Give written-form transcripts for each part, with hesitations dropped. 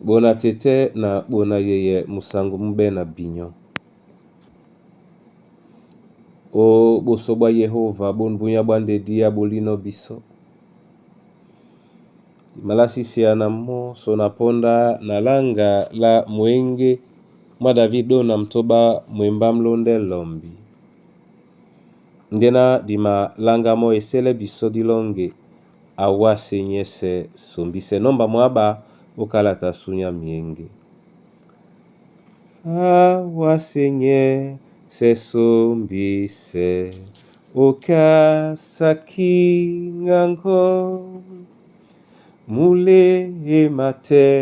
Bona tɛ́tɛ́ na bona yeyɛ musango mú bɛ́ na binyɔ́. Ó ɓosɔ́ bwá Yehova, bon bunya bwá ndedi a bolínɔ̄ bisɔ́. Dimalasisiya na mɔ́ so na ponda na langa lá mwěŋgé mwá David dôm na mtóɓá mwembá mlóndɛ́ lɔmbi. Ndé ná di maláŋgá mɔ́ esélɛ́ bisɔ́ dílɔ́ŋge a wásē nyɛ́sɛ̄ sombísɛ́ nɔ́ mba mwǎɓa ó kálata súnyá myěŋge. A wásē nyɛ́sɛ̄ sómbisɛ́ okasaki ŋgaŋgɔ́ muléma tɛ́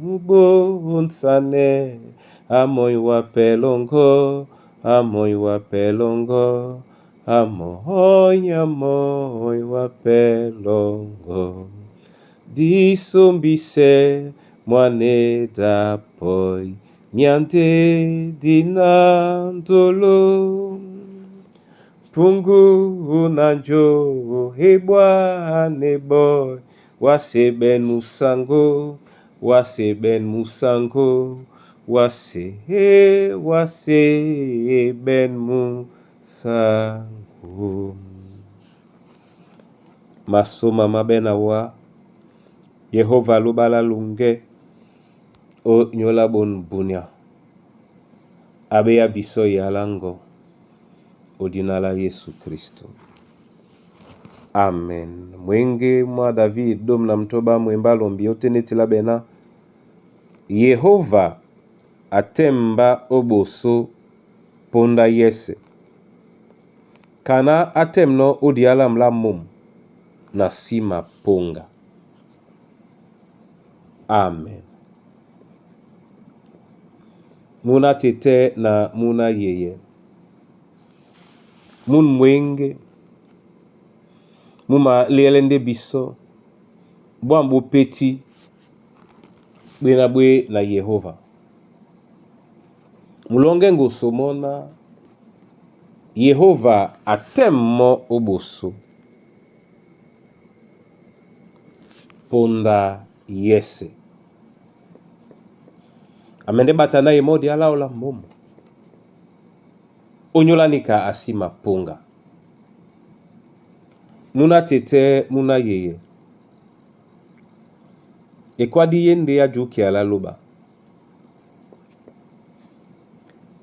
mubonsanɛ amɔ́ wa pɛlɔŋgɔ́ amɔ́ wa pɛlɔŋgɔ́ amɔ́ amɔ́ wa pɛlɔŋgɔ́ disombisɛ mwane dapɔi nyande dina ndolo pungu na njo ebwane boy waseben musango waseben musango wase waseben musango. Masoma mabena wa Yehova lobala lunge o nyola bon bunya abeya biso yalango odina la Yesu Kristo. Amen. Mwenge mwa David dom na mtoba mwemba lombi otenetila bena Yehova atemba oboso ponda yese. Kana atemno odiala mla mom na sima ponga. Amen. Muna tete na muna yeye. Mun mwenge muma lielende biso bwambo peti bwe na bwe na Yehova. Mulonge ngosomona Yehova atemmo oboso ponda yese. Amende batana ye modi alaola momo. Onyolanika asima ponga. Muna tete muna yeye. Ekwadi ye nde ajuki ala loba.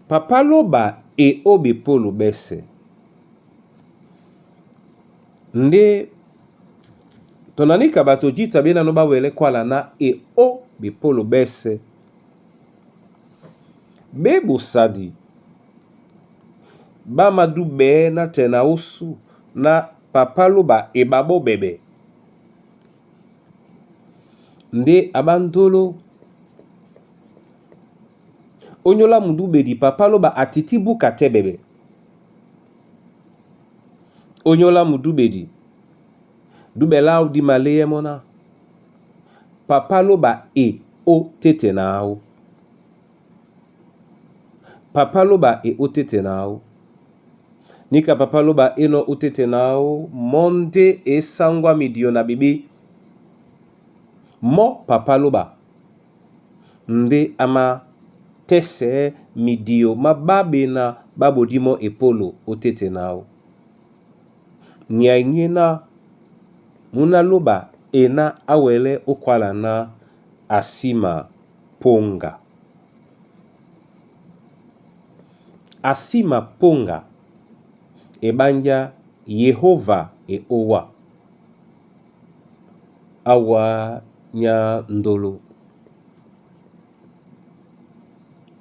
Papa loba e obe polo bese. Nde tonanika bato jita bena no bawele kwala na e o bepolo bese. Be bosadi. Ba madu be na tena osu na papa loba e babo bebe. Nde abandolo onyola mudu bedi papa loba atiti buka te bebe. Onyola mudu bedi dubela di maleye mona. Papa loba e o tete na ao. Papa loba e o tete na ao. Nika papa loba eno o tete na ao monde e sangwa midio na bibi. Mo papa loba nde ama tese midio mababe na babodimo epolo o tete na ao. Nyainye na muna loba ena awele okwala na asima ponga. Asima ponga ebanja Yehova e owa. Awa nya ndolo.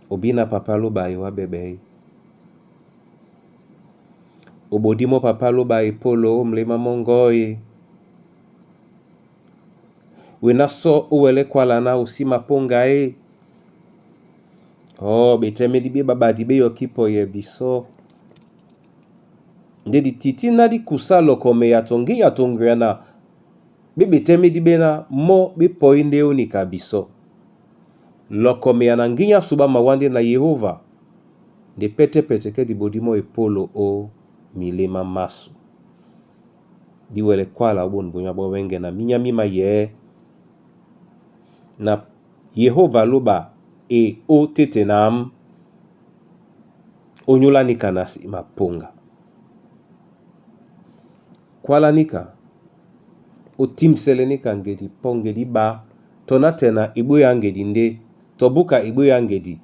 Obina papa loba ewa bebe. Obodimo papa loba epolo mlema mongoye. Wena so owele kwala na osima ponga e. Oh betemedi be babadi be yokipo ye biso. Nde di titi na di kusa lokome ya tongi ya tongriana. Be betemedi be na mo be poinde onika biso. Lokome ya na nginya suba mawande na Yehova. Nde pete pete ke di bodimo epolo o milema masu. Di wele kwala obon bunya bo wenge na minya mima ye. Na Yehova lóba e ó tete na am onyolanika na nsima ponga. Kwalanika otimselenika ngedi mpo ngedi ba tona tena ibwe ya ngedi nde tobuka ibwe ya ngedi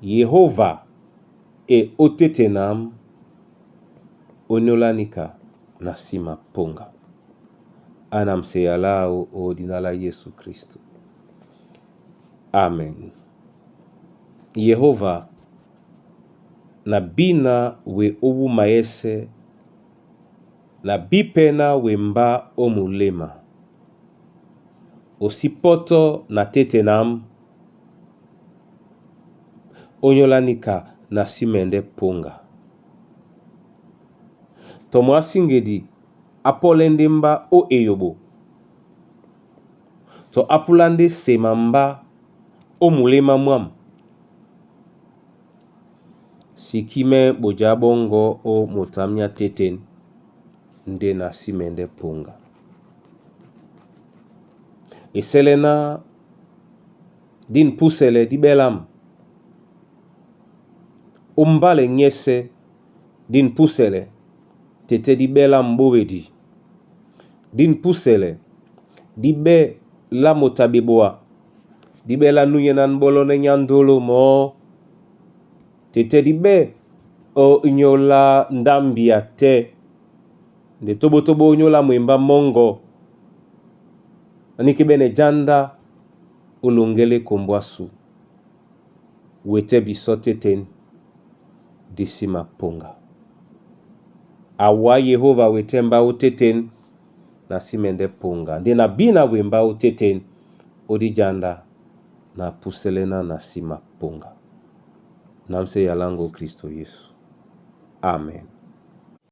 Yehova e otete na am onyolanika na nsima ponga. Ana mseyalao o dina la Yesu Kristo. Amen. Yehova na bina we owuma yese na bipena wemba omulema. Osipoto na tete nam onyolanika na simende ponga. Tomo asingedi apolende mba o eyobo. To apulande sema mba o mulema mwam. Sikime boja bongo o motamia teten nde na simende ponga. Eselena din pusele di belam. Umbale nyese din pusele tete di belam bowedi. Din pusele di be la motabeboa. Di be la nunyenan bolone nyandolo mo. Tete di be o nyola ndambia te. Nde tobo tobo nyola mwemba mongo. Aniki bene janda olongele kombwasu. Wete biso teten disima ponga. Awa Yehova wetemba oteten na simende ponga. Nde na bina wemba oteten odi janda na puselena na sima ponga. Namse yalango Kristo Yesu. Amen.